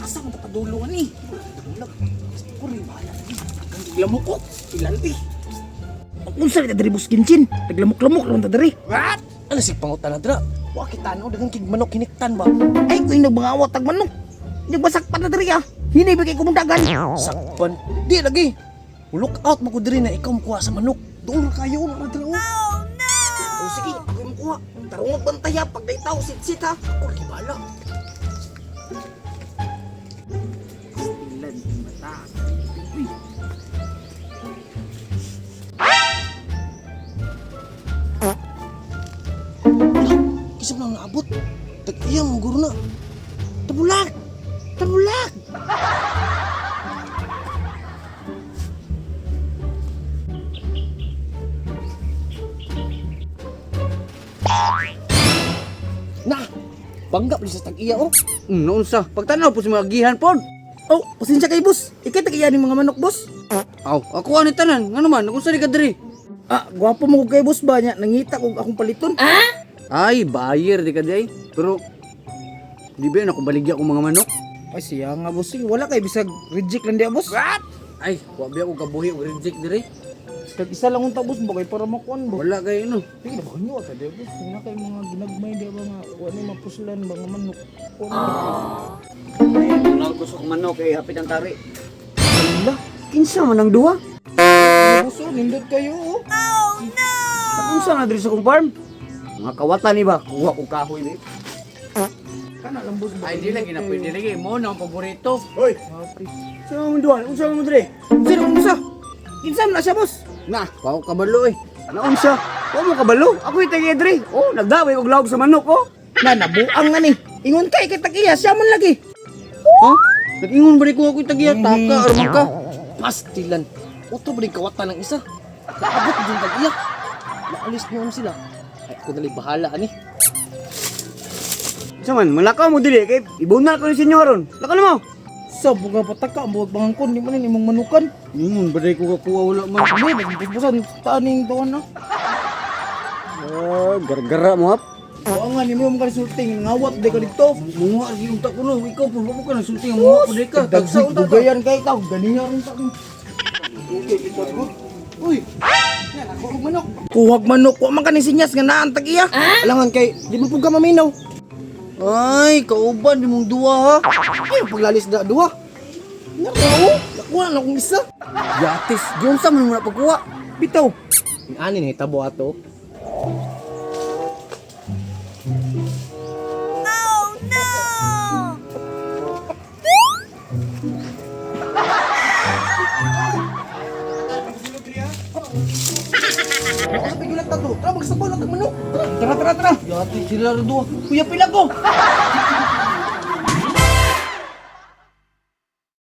Asa man tapadulong ani? Bulag. Kuri bahala lagi. Naglamok ko. Ilanti. Unsa ni diri, boss Kinchin? Naglamok-lamok ra ta diri. What? Ano sig pangutan na dira? Wa kita no daghang kig manok hiniktan ba? Ay, kuy nagbangawat tag manok. Nagbasakpan na diri ah. Hinay ba kay kumundagan? Sakpan. Di lagi. Look out mo ko diri na ikaw mukuha sa manok. Doon ra kayo na dira. Oh. O sige, ako yung makuha. Tarong magbantay ha, pag naitaw, sit-sit ha. Ako lagi bahala. Ilan, mata. Uy. Kisap lang naabot. Tag-iya mo guro na. Tabulak! Tabulak! Na! Bangga pa sa tag-iya oh. Naunsa, pagtanaw po sa mga gihan pod. Oh, pasensya kay boss. Ikay tag-iya ni mga manok, boss. Aw, ako ani tanan, ngano man, unsa ni ka diri? Ah, gwapo mo ko kay boss ba niya? Nangita ko akong paliton. Ay, buyer di ka di ay. Pero di ba na ako baligya ko mga manok? Ay, siya nga boss. Sige, wala kay bisag reject lang diya, boss. Ay, wa biya ko kabuhi og reject diri. Kag isa lang unta, boss, bagay para makuan ba. Wala kay ano. Sige, na nyo sa diya, boss. Nga kay mga ginagmay diya ba nga wa ni mapuslan ba nga manok. Ay, nang gusto ko manok kay hapit ang tari. Ala, Kinsa man ang duha? boss, oh, nindot kayo oh. Unsa na diri sa kong farm? Mga kawatan ni ba? Kuha ko kahoy ni. Kana lang, boss. Ay, di lagi na pwede lagi mo na ang paborito. Hoy. Sa man duha? Unsa man diri? Sino unsa? Kinsa man na siya, boss? Na, wa ko kabalo eh. Naunsa? Wa mo kabalo? Ako itagi diri. Oh, nagdaway og lawog sa manok oh. Na nabuang nga ni. Ingon kay kay tagiya siya man lagi. Ha? Nag-ingon ba ko ako tagiya taka aron ka? Pastilan. Otro ba rin kawatan ng isa? Naabot din tag-iya. Naalis niyo sila. Ay, ako nalay bahala ani. Sa man, malakaw mo dili kay ibunal ko ni senyor ron. Lakaw na mo. Sa buga pataka ang buwag bangkon di man ni imong manukan. Ingon ba ko kakuha wala man. Ano, nagbubusan taning tuon na. Ah, gargara mo hap. Buang nga ni mo mga resulting ngawat di ka dito. Munga gi unta ko no, ikaw po mo ka nagsulti nga munga po di ka. Tagsa unta ka. Dugayan kay ka, ganiya ron sa akin. Uy! Yan, ako og manok. Kuhag manok, wa man kaning sinyas nga naan tag iya. Alangan kay, di mo pug ka maminaw. Ay, kauban di mong duwa ha. Ay, paglalis na duwa. Naro, nakuha na akong isa. Yatis, giunsa man mo na pagkuha. Bitaw. Ani ni tabo ato. Ako sa pigulat na to. Tara, magsabol na tag manok. Tara, tara, tara. Yatis sila ra duwa. Kuya pila ko.